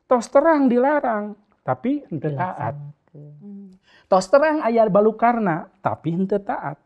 Tos terang dilarang, tapi henteu taat. Tos terang aya balukarna, tapi henteu taat.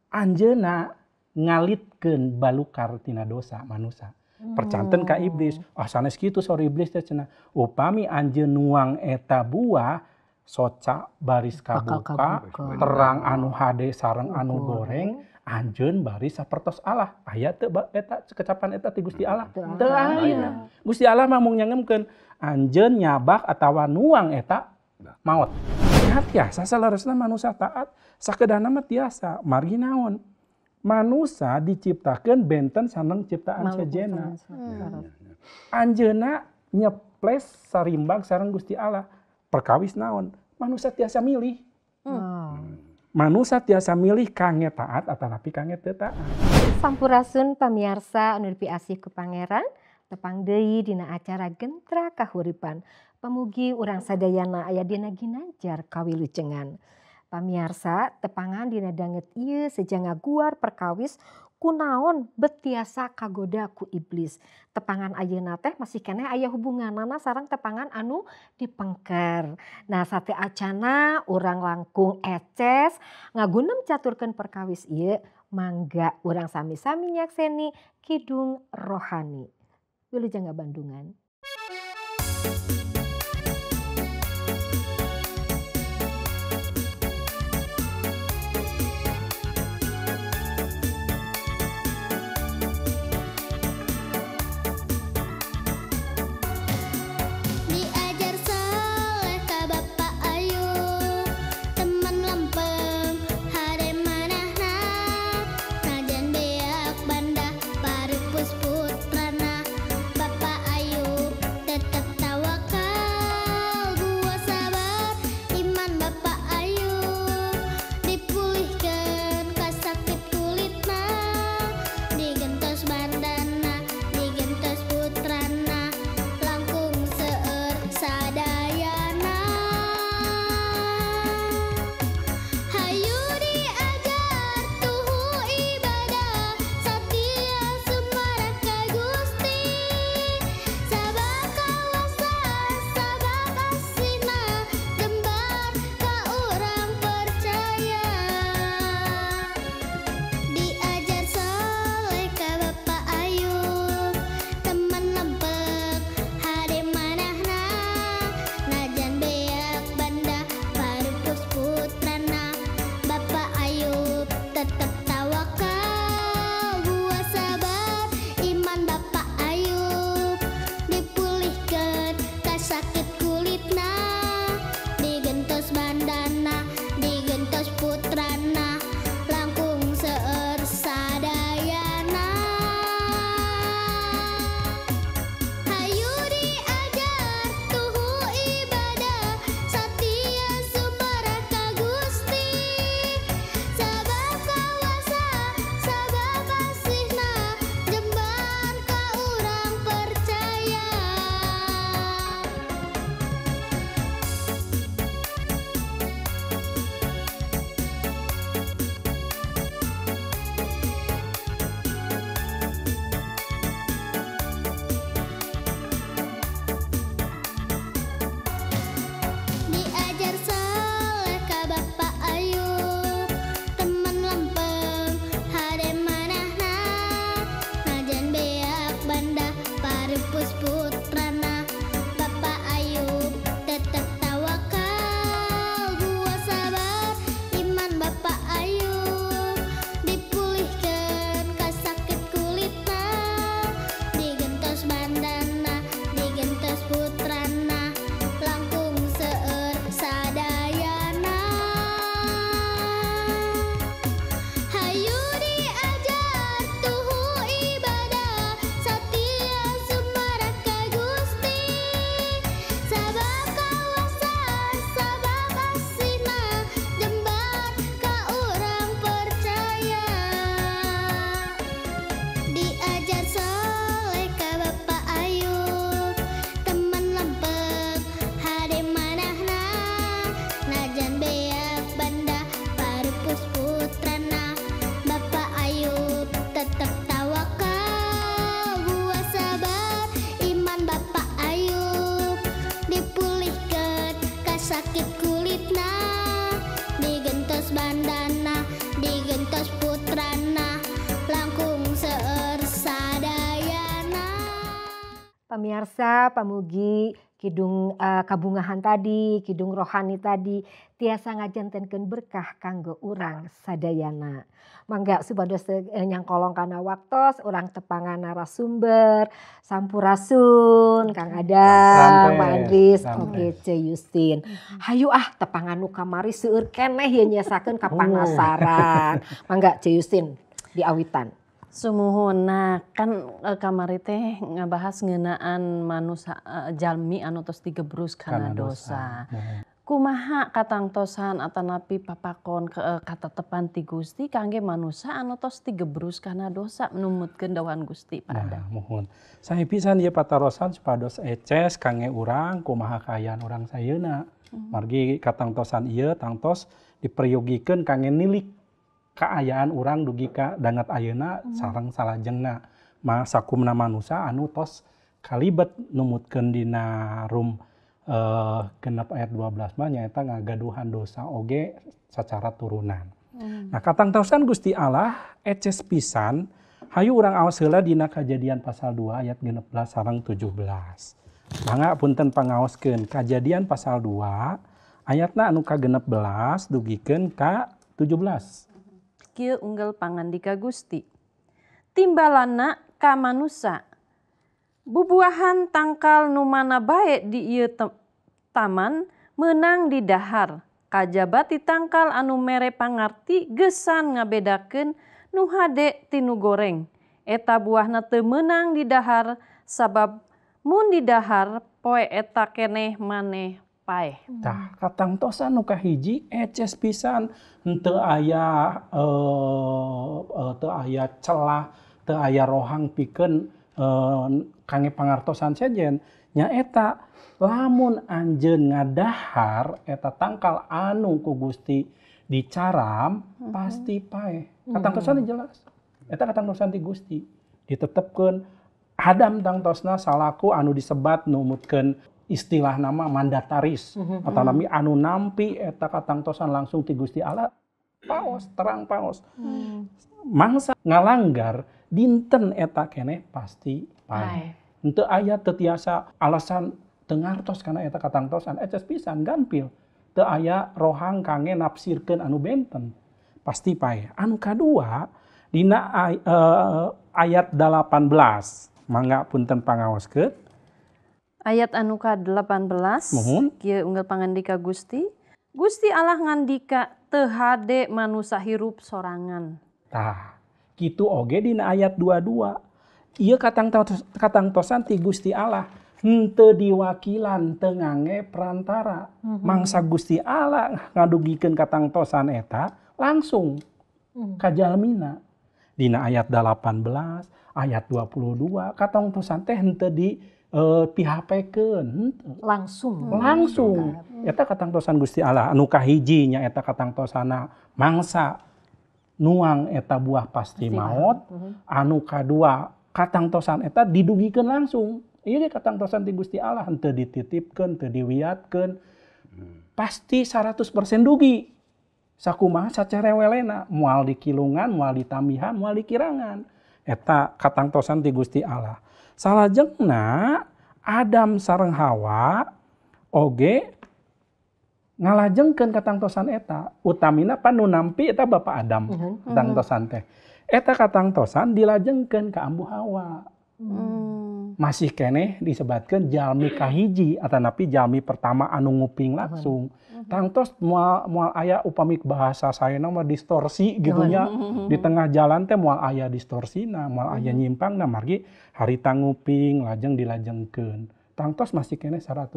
Anjeunna ngalitkeun balukar tina dosa manusia. Percanten ka iblis. Ah sanes kitu saur iblis teh cenah. Upami anjeun nuang eta buah soca baris kabuka, terang anu hade sareng anu goreng, anjeun baris sapertos Allah. Aya teu eta kecapan eta ti Gusti Allah? Teu aya. Gusti Allah mah mung nyangemkeun anjeun nyabak atawa nuang eta maot. Nah, tiasa saleresna manusia taat, sakedahna mah tiasa. Margi naon? Manusia diciptakeun benten sareng ciptaan sejenna. Anjeunna nyeples sarimbag sareng Gusti Allah. Perkawis naon? Manusia tiasa milih. Manusia tiasa milih kangge taat atanapi kangge teu taat. Sampurasun pamiarsa anu dipiasih ku Pangeran, tepang deui dina acara Gentra Kahuripan. Pamugi urang sadayana aya dina ginanjar kawilujengan. Pamiarsa tepangan dina danget ieu seja ngaguar perkawis kunaon bet tiasa kagoda ku iblis. Tepangan ayeuna teh masih keneh aya hubunganana sareng tepangan anu dipengker. Nah sate acana urang langkung eces ngagunem caturkeun perkawis ieu mangga urang sami-sami nyakseni Kidung Rohani. Wilujeng ngabandungan. Putrana Bapak Ayu tetap tawakal. Sakit kulitna, digentos bandana, digentos putrana, langkung seueur sadayana. Pemirsa, pamugi kidung kabungahan tadi, kidung rohani tadi tiasa ngajantenkeun berkah kanggo urang sadayana. Mangga supados teu nyangkolong kana waktos, urang tepangan narasumber, sampurasun Kang Adam, Pak Andris, oge Ce Justin. Hayu ah tepangan nu kamari seueur keneh ieu nyiasakeun kapanasaran. Mangga Ce Justin diawitan. Sumuhun. Nah, kan kamari teh ngabahas ngeunaan manusa jalmi anu tos digebrus kana dosa. Kumaha katangtosan atanapi papakon katetepan ti Gusti kangge manusa anu tos digebrus kana dosa numutkeun dawuhan Gusti Pak Adam. Nah, muhun. Sae pisan ieu patarosan supados eces kangge urang kumaha kaayaan urang sayeuna. Margi katangtosan ieu tangtos diperyogikeun kangge nilik kaayaan urang dugi ka danget ayeuna sareng salajengna sakumna manusa anu tos kalibet numutkeun dina Rum 6 ayat 12 mah nyaeta ngagaduhan dosa oge secara turunan. Nah, katangtosan Gusti Allah eces pisan hayu urang aos heula dina Kajadian pasal 2 ayat 16 sareng 17. Mangga punten pangaoskeun Kajadian pasal 2 ayatna anu ka-16 dugikeun ka 17. Kieu unggal pangandika Gusti. Timbalana ka manusa. Bubuahan tangkal nu mana bae di ieu taman meunang didahar. Kajaba ti tangkal anu mere pangarti gesan ngabedakeun nu hade ti nu goreng. Eta buahna teu meunang didahar sabab mun didahar poe eta keneh maneh paeh. Tah, katangtosan nu kahiji eces pisan henteu aya teu aya celah, teu aya rohang pikeun kangge pangartosan sejen. Nyaeta lamun anjeun ngadahar eta tangkal anu ku Gusti dicaram pasti paeh. Katangtosan jelas. Eta katangtosan ti Gusti ditetepkeun Adam tangtosna salaku anu disebat numutkeun istilah nama mandataris atau nami anu nampi eta katangtosan langsung ti Gusti Allah paos terang paos. Mangsa ngalanggar dinten eta keneh pasti paeh. Henteu aya teu tiasa alasan teu ngartos kana eta katangtosan eces pisan gampil. Teu aya rohang kangge nafsirkeun anu benten. Pasti paeh. Anu kadua dina ayat 18 mangga punten pangaoskeun. Ayat anu ka-18, kieu unggal pangandika Gusti. Gusti Allah ngandika teu hade manusa hirup sorangan. Tah, kitu oge dina ayat 22. Ieu katangtosan ti Gusti Allah henteu diwakilan teu ngange perantara. Mangsa Gusti Allah ngadugikeun katangtosan eta langsung ka jalmina. Dina ayat 18, ayat 22 katangtosan teh henteu di PHP-keun langsung. Langsung. Eta katangtosan Gusti Allah anu kahiji nya eta katangtosana mangsa nuang eta buah pasti maot. Anu kadua katangtosan eta didugikeun langsung. Ieu ge katangtosan ti Gusti Allah henteu dititipkeun, teu diwiatkeun. Pasti 100% dugi. Sakumaha sacerewelena, moal dikilungan, moal ditambihan, moal dikirangan. Eta katangtosan ti Gusti Allah. Salajengna Adam sareng Hawa oge ngalajengkeun katangtosan eta. Utamina pan nu nampi eta Bapak Adam katangtosan teh. Eta katangtosan dilajengkeun ka Ambu Hawa. Masih keneh disebatkeun jalmi kahiji atanapi jalmi pertama anu nguping langsung. Tangtos moal aya upami bahasa saena mah distorsi gitu nya. Di tengah jalan teh moal aya distorsina, moal aya nyimpangna margi harita nguping lajeng dilajengkeun. Tangtos masih keneh 100%.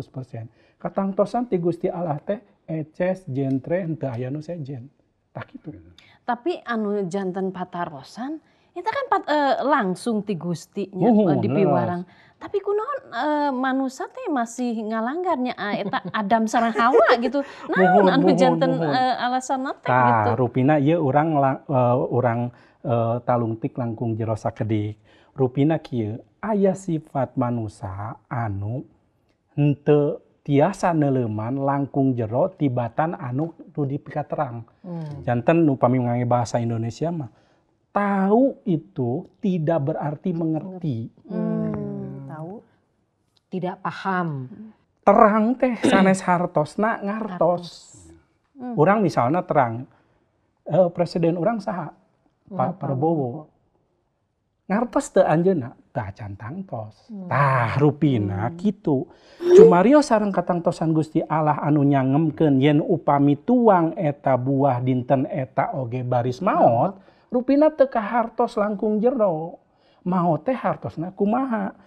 Katangtosan ti Gusti Allah teh eces jentre henteu aya nu sejen. Tah kitu. Tapi anu janten patarosan itu kan langsung ti Gusti nya di piwarang. Tapi kunaon manusa teh masih ngalanggarnya eta Adam sareng Hawa gitu. Naon anu janten alasanna teh gitu. Rupina ieu urang urang talungtik langkung jero sakedik. Rupina kieu aya sifat manusa anu henteu Tiasa neuleuman langkung jero tibatan anu nu dipikaterang. Janten upami ngangge bahasa Indonesia mah, tahu itu tidak berarti mengerti. Tahu tidak paham. Terang teh sanes hartosna ngartos. Urang misalnya terang, presiden urang saha? Pak Prabowo. Ngartos teu anjeunna? Teu acan tangtos. Tah rupina kitu. Cumarios sareng katangtosan Gusti Allah anu nyangemkeun yen upami tuang eta buah dinten eta oge baris maot, rupina teu kahartos langkung jero. Maot teh hartosna kumaha?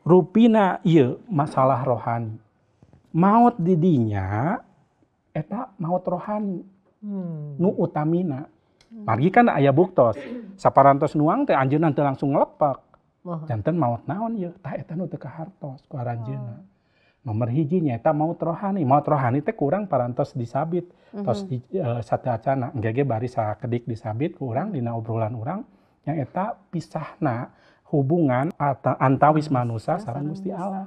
Rupina ieu masalah rohani. Maot di dinya eta maot rohani. Nu utamina. Margi kan aya buktos, saparantos nuang teh anjeunna teu langsung ngelepak. Janten maot naon ieu? Tah eta nu teu kahartos ku aranjeunna. Nomor hiji nyaeta maot rohani. Maot rohani teh kurang parantos disabit, tos di sateuacana engke ge bari sakedik disabit ku urang dina obrolan urang nyaeta pisahna hubungan antawis manusa sareng Gusti Allah.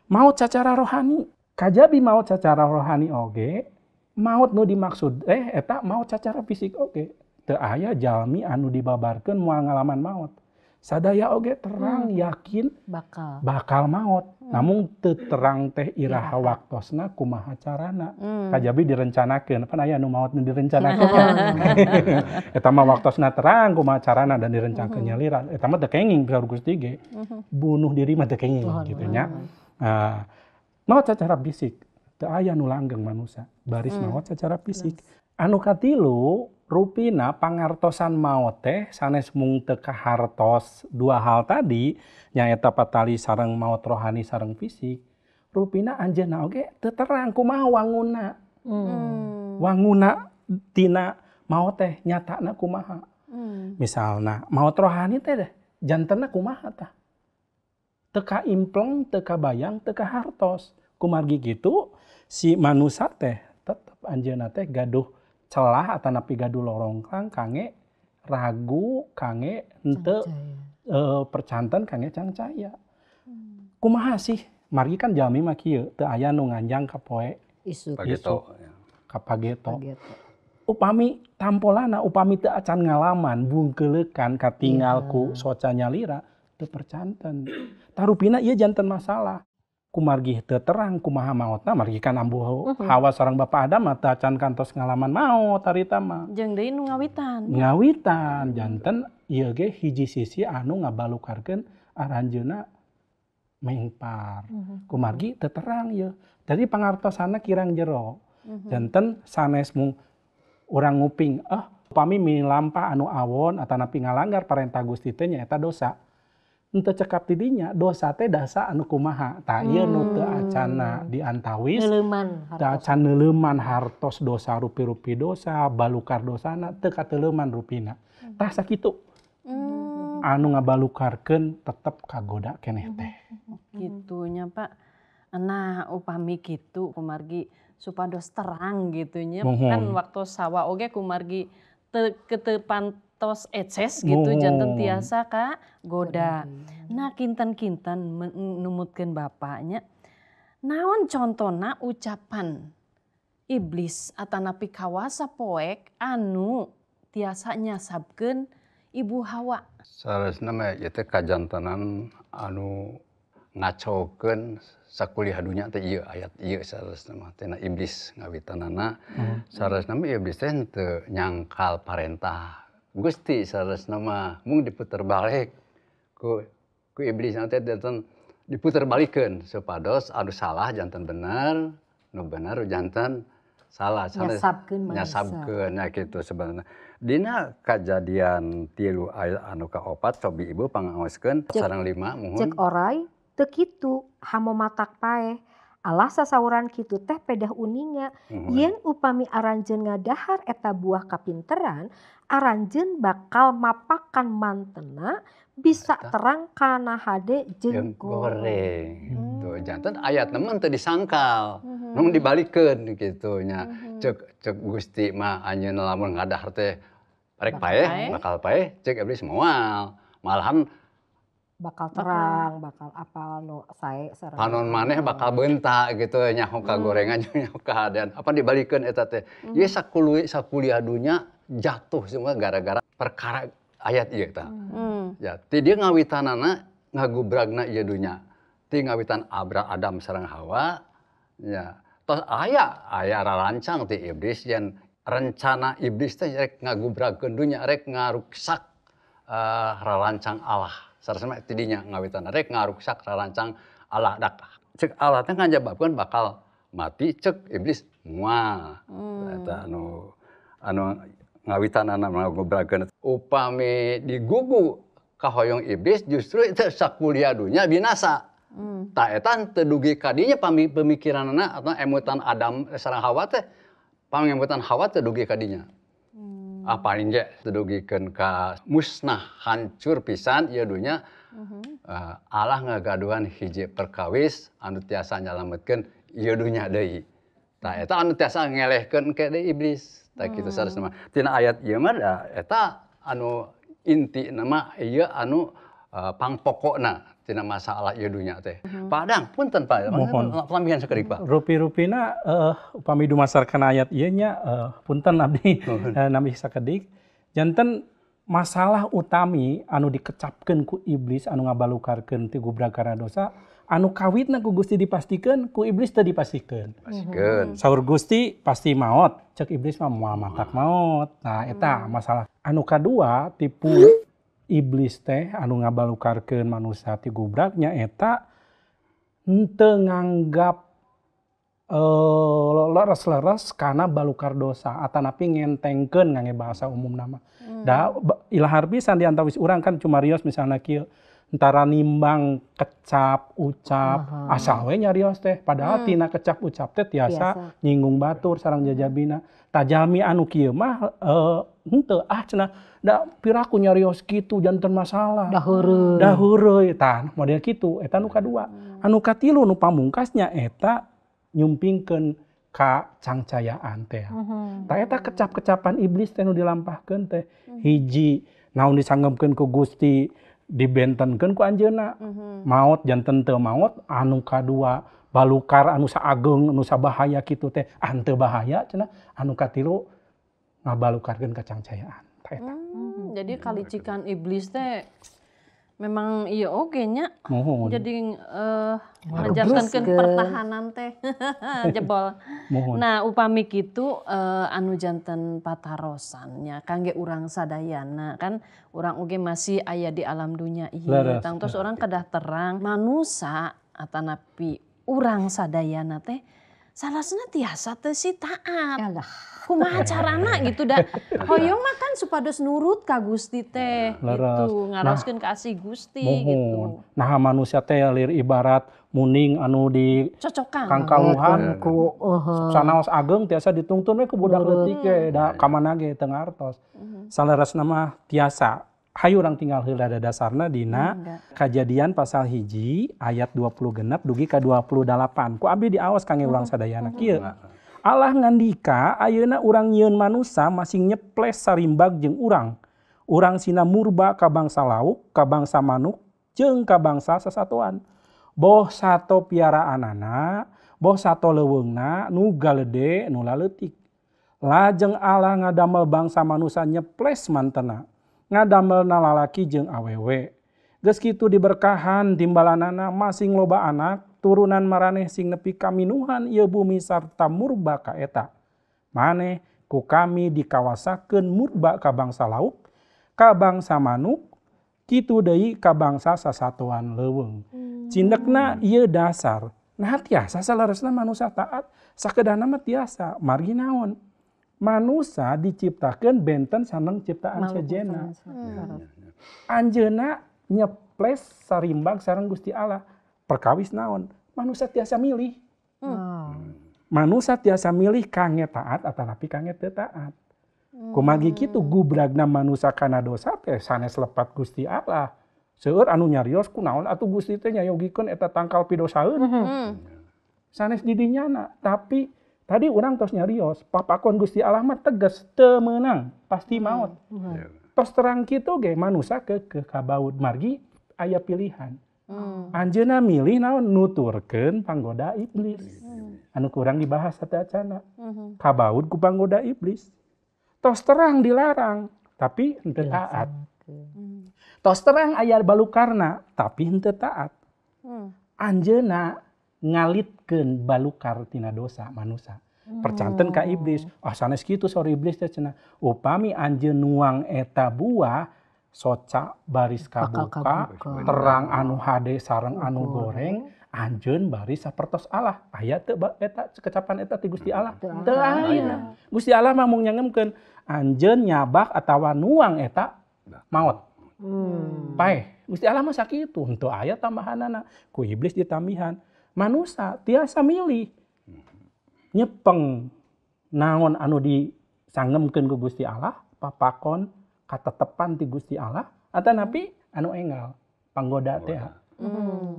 Maot sacara rohani, kajabi maot sacara rohani oge, maut nu dimaksud eta maut secara fisik oge. Teu aya jalmi anu dibabarkeun moal ngalaman maut. Sadaya oge terang yakin bakal maut. Namun teu terang teh iraha waktosna kumaha carana. Kajabi direncanakeun, pan aya nu maut nu direncanakeun. Eta mah waktosna terang kumaha carana dan direncanakeun nyalira. Eta mah teu kenging saur Gusti ge. Bunuh diri mah teu kenging kitu nya. Maut secara fisik teu aya nu langgeng manusia baris maot secara fisik. Anu katilu rupina pangartosan maot teh sanes mung teu kahartos dua hal tadi nyaeta patali sareng maot rohani sareng fisik. Rupina anjeunna oge teu terang kumaha wanguna. Wanguna tina maot teh nyatana kumaha. Misalna maot rohani teh deh jantenna kumaha tah. Teu kaimpleng, teu kabayang, teu kahartos. Kumargi kitu si manusa teh tetep anjeunna teh gaduh celah atanapi gaduh lorongkang kange ragu, kange henteu percanten, kange cangcaya. Kumaha sih? Margi kan jalmi mah kieu teu aya nu nganjang ka poe isuk, ka pageto. Upami tampolana, upami teu acan ngalaman bungkeleukan katingal ku soca nyalira teu percanten. Tarupina ieu janten masalah. Kumargi teu terang kumaha maotna, margi kan ambu Hawa sareng Bapak Adam mah teu acan kantos ngalaman maot harita mah. Jeung deui nu ngawitan. Ngawitan janten ieu ge hiji sisi anu ngabalukarkeun aranjeunna mengpar. Kumargi teu terang ieu. Jadi pangartosanna kirang jero. Janten sanes mung urang nguping, upami milampah anu awon atanapi ngalanggar parentah Gusti teh nyaeta dosa. Henteu cekap ti dinya, dosa teh dasa anu kumaha. Tah ieu nu teu acana diantawis, teu acan neuleuman hartos dosa rupi-rupi dosa, balukar dosana teu kateuleman rupina. Tah sakitu. Anu ngabalukarkeun tetep kagoda keneh teh. Kitu nya Pak. Nah, upami kitu kumargi supados terang gitu nya. Kan waktu sawa oge kumargi teu ketepan tos eces gitu janten tiasa ka goda. Nah kinten-kinten numutkeun bapaknya. Naon contona ucapan iblis atanapi kawasa poek anu tiasa nyasabkeun Ibu Hawa. Saleresna mah ieu teh kajantenan anu ngacokeun sakuliah dunya teh ieu ayat ieu saleresna mah tina iblis ngawitanana. Saleresna mah iblis teh henteu nyangkal parentah Gusti saleresna mah mung diputer balik ku iblis teh janten diputer balikeun supados anu salah janten bener, nu bener janten salah. Nyasabkeun nya kitu sebenarnya. Dina kajadian 3 ayat anu ka-4 cobi ibu pangaoskeun sareng 5 muhun. Cek orai teu kitu hamo matak paeh. Allah sasauran kitu teh pedah uninga yen upami aranjeun ngadahar eta buah kapinteran, aranjeun bakal mapakan mantena bisa terang kana hade jeung goreng. Tuh janten ayat mah teu disangkal, nu dibalikeun kitu nya. Cek Gusti mah anjeunna lamun ngadahar teh rek paeh, bakal paeh, cek iblis moal. Malahan Bakal terang, bakal apal nu sae sareng panon maneh bakal beunta gitu nyaho ka gorengan jeung nyaho kahadean. Apa dibalikeun eta teh. Ieu sakuliah dunya jatuh semua gara-gara perkara ayat ieu tah. Ya, ti dieu ngawitanana ngagubragna ieu dunya. Ti ngawitan Abra Adam sareng Hawa ya. Tos aya rarancang ti iblis yen rencana iblis teh rek ngagubragkeun dunya, rek ngaruksak rarancang Allah. Sarasana tidinya ngawitan rek ngaruksak rarancang Allah dak. Cek Allah teh ngajababkeun bakal mati, cek iblis moal. Eta anu ngawitanana ngagubragkeun. Upami digugu kahoyong iblis justru itu sakuliah dunya binasa. Tah eta teu dugi ka dinya pemikiranana atau emutan Adam sareng Hawa teh pangemutan Hawa teu dugi ka dinya. Ah paling ge teu dugikeun ka musnah hancur pisan ieu dunya. Allah ngagaduhan hiji perkawis anu tiasa nyalametkeun ieu dunya deui. Tah eta anu tiasa ngelehkeun ke deui iblis. Tah kitu sarasna mah. Tina ayat ieu mah eta anu inti nama ieu anu pangpokokna tina masalah ieu dunya teh. Pak Adang punten Pak, tambihan sakedik Pak. Rupi-rupina upami dumasarkan ayat ieu nya punten abdi nambih sakedik. Janten masalah utami anu dikecapkeun ku iblis anu ngabalukarkeun ti gubrag kana dosa, anu kawitna ku Gusti dipastikeun, ku iblis teu dipastikeun. Pastikeun. Saur Gusti pasti maot, cek iblis mah moal matak maot. Nah eta masalah. Anu kadua tipu iblis teh anu ngabalukarkeun manusia ti gubragnya eta henteu nganggap leres-leres kana balukar dosa atanapi ngentengkeun ngangge bahasa umum nama. Da ilahar pisan di antawis urang kan cumarios misalna kieu entara nimbang kecap ucap asal we nyarios teh padahal tina kecap ucap teh tiasa nyinggung batur sareng jajabina. Tajalmi anu kieu mah henteu ah cenah da piraku nyarios kitu janten masalah. Daheureuy tah model kitu eta nu kadua. Anu katilu nu pamungkasnya eta nyumpingkeun ka cangcayaan teh. Tah eta kecap-kecapan iblis teh nu dilampahkeun teh hiji naon disanggemkeun ku Gusti dibentenkeun ku anjeunna. Maot janten teu maot, anu kadua balukar anu saageng anu sabahaya kitu teh henteu bahaya cenah, anu katilu ngabalukarkeun ka cangcayaan tah eta. Jadi kalicikan iblis teh memang iya oge nya. Mohon. Jadi ngajarkeun pertahanan teh jebol. Mohon. Nah, upami kitu anu janten patarosannya kangge urang sadayana kan urang oge masih aya di alam dunya ieu. Tangtos urang kedah terang manusa atanapi urang sadayana teh salasna tiasa teu sih taat. Alah. Kumaha carana gitu da. Hoyong mah kan supados nurut ka Gusti teh gitu, ngaraoskeun ka asih Gusti gitu. Nah manusia teh lir ibarat muning anu di cocokan kangkaluhan ku sanaos ageng tiasa ditungtun we ku budak leutik ge da ka mana ge teu ngartos. Saleresna mah tiasa. Hayu urang tinggal heula da dasarna dina Kajadian pasal 1 ayat 26 dugi ka 28. Ku abdi diaos kangge urang sadayana kieu. Allah ngandika ayeuna urang nyieun manusa masing nyeples sarimbag jeung urang. Urang sina murba ka bangsa lauk, ka bangsa manuk, jeung ka bangsa sasatoan. Boh sato piaraanana, boh sato leuweungna, nu galede, nu laleutik. Lajeng Allah ngadamel bangsa manusa nyeples mantena. Ngadamelna lalaki jeung awewe. Geus kitu diberkahan timbalanana masing loba anak, turunan maraneh sing nepi kaminuhan ieu bumi sarta murba ka eta. Maneh ku kami dikawasakeun murba ka bangsa lauk, ka bangsa manuk, kitu deui ka bangsa sasatoan leuweung. Cindekna ieu dasar. Nah tiasa saleresna manusa taat, sakedahna mah tiasa. Margi naon? Manusa diciptakeun benten sareng ciptaan sejenna. Anjeunna nyeples sarimbag sareng Gusti Allah. Perkawis naon? Manusa tiasa milih. Manusa tiasa milih kangge taat atanapi kangge teu taat. Kumargi kitu gubragna manusa kana dosa teh sanes lepat Gusti Allah. Seueur anu nyarios kunaon atuh Gusti teh nyayogikeun eta tangkal pidosaeun. Sanes di dinyana, tapi tadi urang tos nyarios, papakon Gusti Allah mah tegas teu meunang, pasti maot. Tos terang kitu ge manusa ke kabaud margi aya pilihan. Anjeunna milih naon nuturkeun panggoda iblis. Anu kurang dibahas sateuacana. Kabaud ku panggoda iblis. Tos terang dilarang, tapi henteu taat. Tos terang aya balukarna, tapi henteu taat. Anjeunna ngalitkeun balukar tina dosa manusa. Percanten ka iblis. Ah sanes kitu saur iblis teh cenah. Upami anjeun nuang eta buah soca baris kabuka, terang anu hade sareng anu goreng, anjeun baris sapertos Allah. Aya teu eta kecapan eta ti Gusti Allah? Teu aya. Gusti Allah mah mung nyangemkeun anjeun nyabak atawa nuang eta maot. Paeh. Gusti Allah mah sakitu, henteu aya tambahanana. Ku iblis ditambihan. Manusa tiasa milih nyepeng naon anu disangemkeun ku Gusti Allah, papakon katetepan ti Gusti Allah atanapi anu enggal panggoda teh.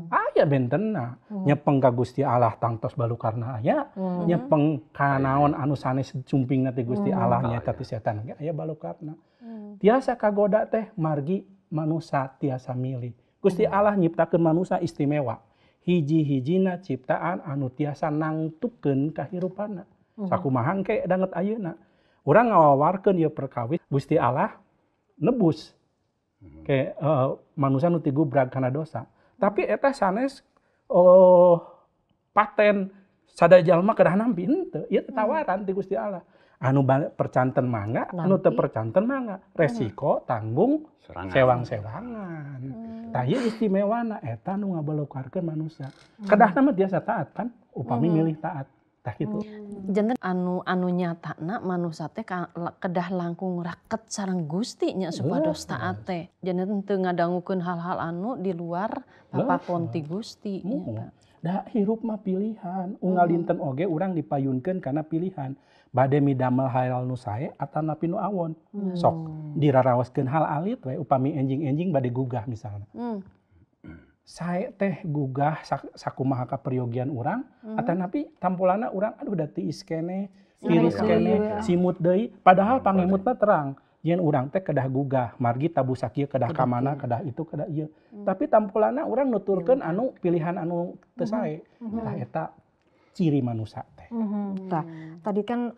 Aya bentenna nyepeng ka Gusti Allah tangtos balukarna aya, nyepeng ka naon anu sanes sumpingna ti Gusti Allah nyaeta ti setan ge aya balukarna. Tiasa kagoda teh margi manusa tiasa milih. Gusti Allah nyiptakeun manusa istimewa. Hiji-hijina ciptaan anu tiasa nangtukeun kahirupanna. Sakumaha engke danget ayeuna. Urang ngawawarkeun ieu perkawis Gusti Allah nebus ke manusia nu tigubrag kana dosa. Tapi eta sanes paten sadaya jalma kedah nampi henteu. Ieu tawaran ti Gusti Allah. Anu percanten mangga, anu teu percanten mangga. Resiko tanggung sewang-sewangan. Tah ieu istimewana eta nu ngabalukarkeun manusia. Kedahna mah tiasa taat kan, upami milih taat. Tah kitu. Janten anu nyatana manusa teh kedah langkung raket sareng Gusti nya supados taat teh. Janten teu ngadangukeun hal-hal anu di luar papakon ti Gusti nya. Da hirup mah pilihan. Unggal dinten oge urang dipayunkeun kana pilihan. Bade midamel hal nu sae atanapi nu awon. Sok diraraoskeun hal alit we upami enjing-enjing bade gugah misalna. Sae teh gugah sakumaha kaperyogian urang atanapi tampolana urang aduh da tiis keneh, tiris keneh, simut deui, padahal pangemutna terang. Yen urang teh kedah gugah, margi tabu sakieu kedah ka mana, kedah itu, kedah ieu. Tapi tampolana urang nuturkeun anu pilihan anu teu sae. Tah eta ciri manusa teh. Tah, tadi kan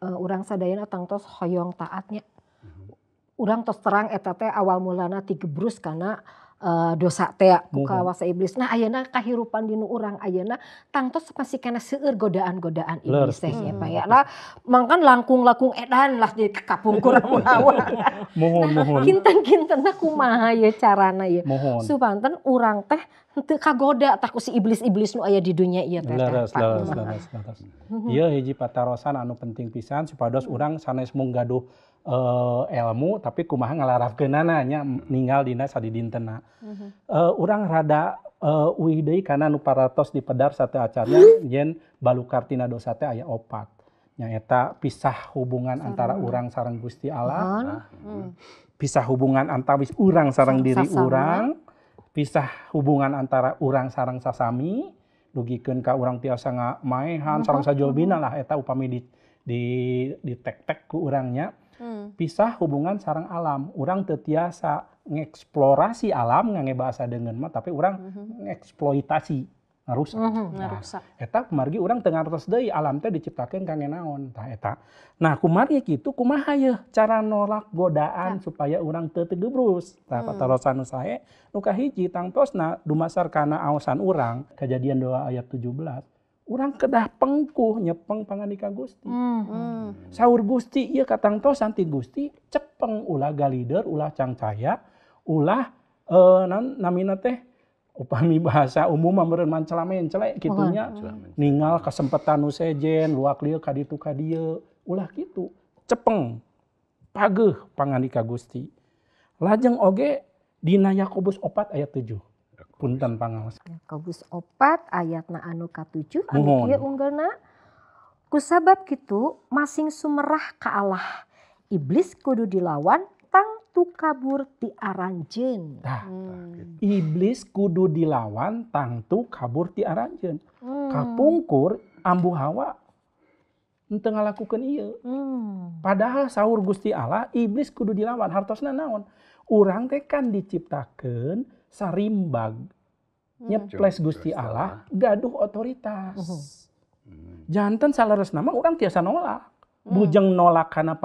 urang sadayana tangtos hoyong taatnya. Urang tos terang eta teh awal mulana tigebrus kana dosa teh ku kawasa iblis. Nah ayeuna kahirupan dinu urang ayeuna tangtos masih kana seueur godaan-godaan iblis teh ya Pak ya. Lah mangkan langkung-langkung edan lah di kapungkur hawa. Mohon mohon. Kinten-kintenna kumaha ye carana ye. Supanten urang teh henteu kagoda tah ku si iblis-iblis nu aya di dunya ieu teh. Leres leres leres leres. Ieu hiji patarosan anu penting pisan supados urang sanes mung gaduh ilmu tapi kumaha ngalarafkeunana nya ninggal dina sadidintena. Urang rada uih deui kana nu paratos dipedar sateuacanna yen balukar tina dosa teh aya opat. Nyaeta pisah hubungan antara urang sareng Gusti Allah, pisah hubungan antawis urang sareng diri urang, pisah hubungan antara urang sareng sasami, dugikeun ka urang tiasa ngamaehan sareng sajolbina lah eta upami di tek-tek ku urangnya. Pisah hubungan sareng alam, urang teu tiasa ngeksplorasi alam ngangge bahasa deungeun mah tapi urang ngeksploitasi, ngarusak. Ngarusak. Nah, eta kumargi urang teu ngartos deui alam teh diciptakeun kangge naon tah eta. Nah, kumargi kitu kumaha yeuh cara nolak godaan supaya urang teu tegebrus. Tah patarosan nu sae nu kahiji tangtosna dumasar kana aosan urang Kejadian 2 ayat 17. Urang kedah pengkuh nyepeng pangandika Gusti. Saur Gusti ieu katangtosan ti Gusti cepeng ulah galider, ulah cangcaya, ulah namina teh upami bahasa umum mah meureun mancela-mencele kitunya. Ningal kasempetan nu sejen, luak lieu ka ditu ka dieu, ulah kitu. Cepeng pageuh pangandika Gusti. Lajeng oge dina Yakobus 4 ayat 7. Punten pangaos. Yakobus 4 ayatna anu ka-7 anu kieu unggelna. Kusabab kitu masing sumerah ka Allah. Iblis kudu dilawan tangtu kabur ti aranjeun. Tah, iblis kudu dilawan tangtu kabur ti aranjeun. Kapungkur Ambu Hawa henteu ngalakukeun ieu. Padahal saur Gusti Allah iblis kudu dilawan hartosna naon? Urang teh kan diciptakeun Sarimbag nyeples Gusti Allah gaduh otoritas. Janten saleresna mah urang tiasa nolak. Bujeng nolak kana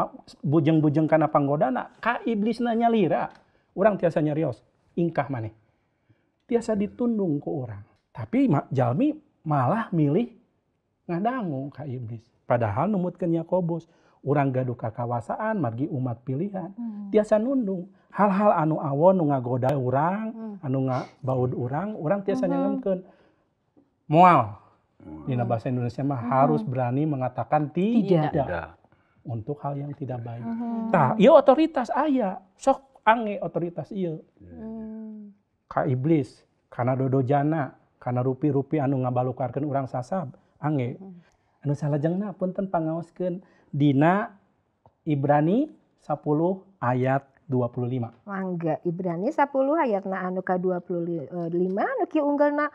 bujeng-bujeng kana panggodana ka iblisna nyalira. Urang tiasa nyarios, ingkah maneh. Tiasa ditundung ku urang. Tapi jalmi malah milih ngadangu ka iblis. Padahal numutkeun Yakobus, urang gaduh kakawasaan margi umat pilihan. Tiasa nundung hal-hal anu awon nu ngagoda urang, anu ngabaud urang, urang tiasa nyangemkeun. Moal. Dina bahasa Indonesia mah harus berani mengatakan tidak untuk hal yang tidak baik. Tah, ieu otoritas aya, sok ange otoritas ieu. Ka iblis, kana dodojana, kana rupi-rupi anu ngabalukarkeun urang sasab, ange. Anu salajengna punten pangaoskeun dina Ibrani 10 ayat 25. Mangga Ibrani 10 ayatna anu ka 25 anu kieu unggelna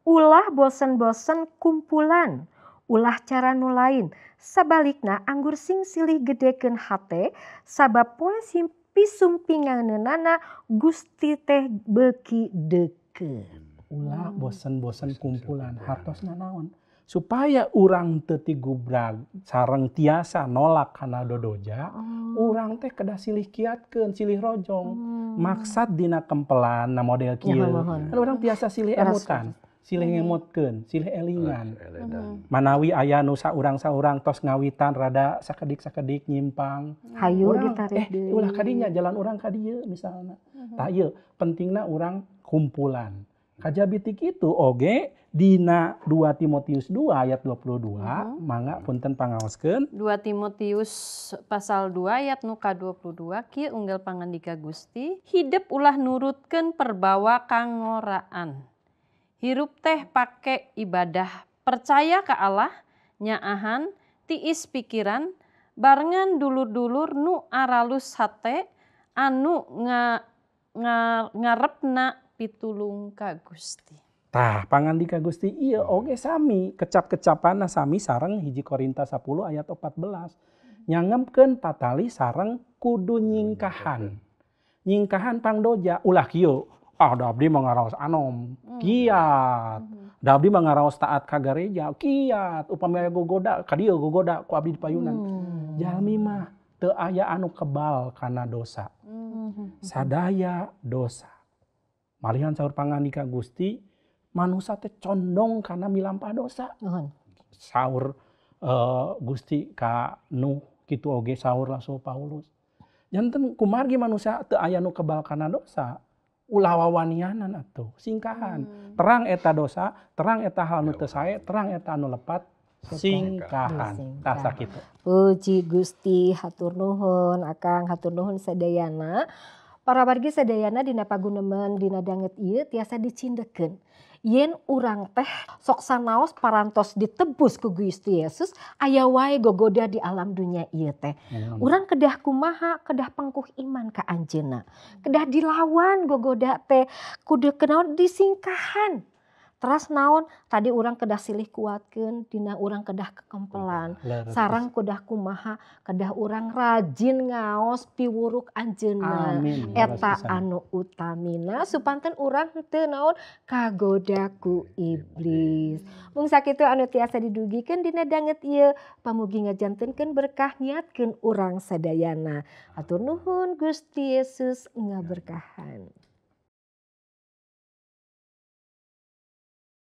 ulah bosen-bosen kumpulan, ulah cara nu lain. Sabalikna anggur sing silih gedekeun hate sabab poe pisumpinganeunana Gusti teh beuki deukeut. Ulah bosen-bosen kumpulan, hartosna naon? Supaya urang teu tigubrag sareng tiasa nolak kana dodoja, urang teh kedah silih kiatkeun, silih rojong. Maksad dina kempelan na model kieu. Kan urang tiasa silih emutan, silih ngemutkeun, silih elingan. Manawi aya nu saurang-saurang tos ngawitan rada sakedik-sakedik nyimpang. Hayu ditarik deui. Ulah kadinya jalan urang ka dieu misalna. Tah ieu pentingna urang kumpulan. Kajabi ti kitu oge dina 2 Timotius 2 ayat 22, mangga punten pangaoskeun. 2 Timotius pasal 2 ayat nu ka 22 kieu unggal pangandika Gusti, hidep ulah nurutkeun perbawa kangoraan. Hirup teh pake ibadah, percaya ka Allah, nyaahan, tiis pikiran, barengan dulur-dulur nu aralus hate anu ngarepna pitulung ka Gusti. Tah, pangandika Gusti ieu oge sami, kecap-kecapanna sami sareng 1 Korintus 10 ayat 14. Nyangemkeun patali sareng kudu nyingkahan. Nyingkahan pangdoja, ulah kieu. Ah, da abdi mah ngaraos anom, kiat. Da abdi mah ngaraos taat ka gareja, kiat. Upami aya gogoda, ka dieu gogoda ku abdi dipayunan. Jalmi mah teu aya anu kebal kana dosa. Sadaya dosa. Malihan saur pangandika Gusti, manusa teh condong kana milampah dosa. Saur Gusti ka Nuh kitu oge saur Rasul Paulus. Janten kumargi manusia teu aya nu kebal kana dosa, ulah wawanianan atuh, singkahan. Terang eta dosa, terang eta hal nu teu sae, terang eta anu lepat, singkahan. Tah sakitu. Puji Gusti, hatur nuhun Akang, hatur nuhun sadayana. Para wargi sadayana dina paguneman dina danget ieu tiasa dicindekeun. Yen urang teh sok sanaos parantos ditebus ku Gusti Yesus, aya wae gogoda di alam dunia ieu teh. Urang kedah kumaha, kedah pangkuh iman ka anjeunna. Kedah dilawan gogoda teh, kudu kenaon disingkahan. Teras naon tadi urang kedah silih kuatkeun, dina urang kedah kekempelan. Sareng kedah kumaha, kedah urang rajin ngaos piwuruk anjeunna. Eta anu utamina supanten urang henteu naon kagoda ku iblis. Mung sakitu anu tiasa didugikeun dina danget ieu, pamugi ngajantenkeun berkah niatkeun urang sadayana. Hatur nuhun Gusti Yesus ngaberkahan.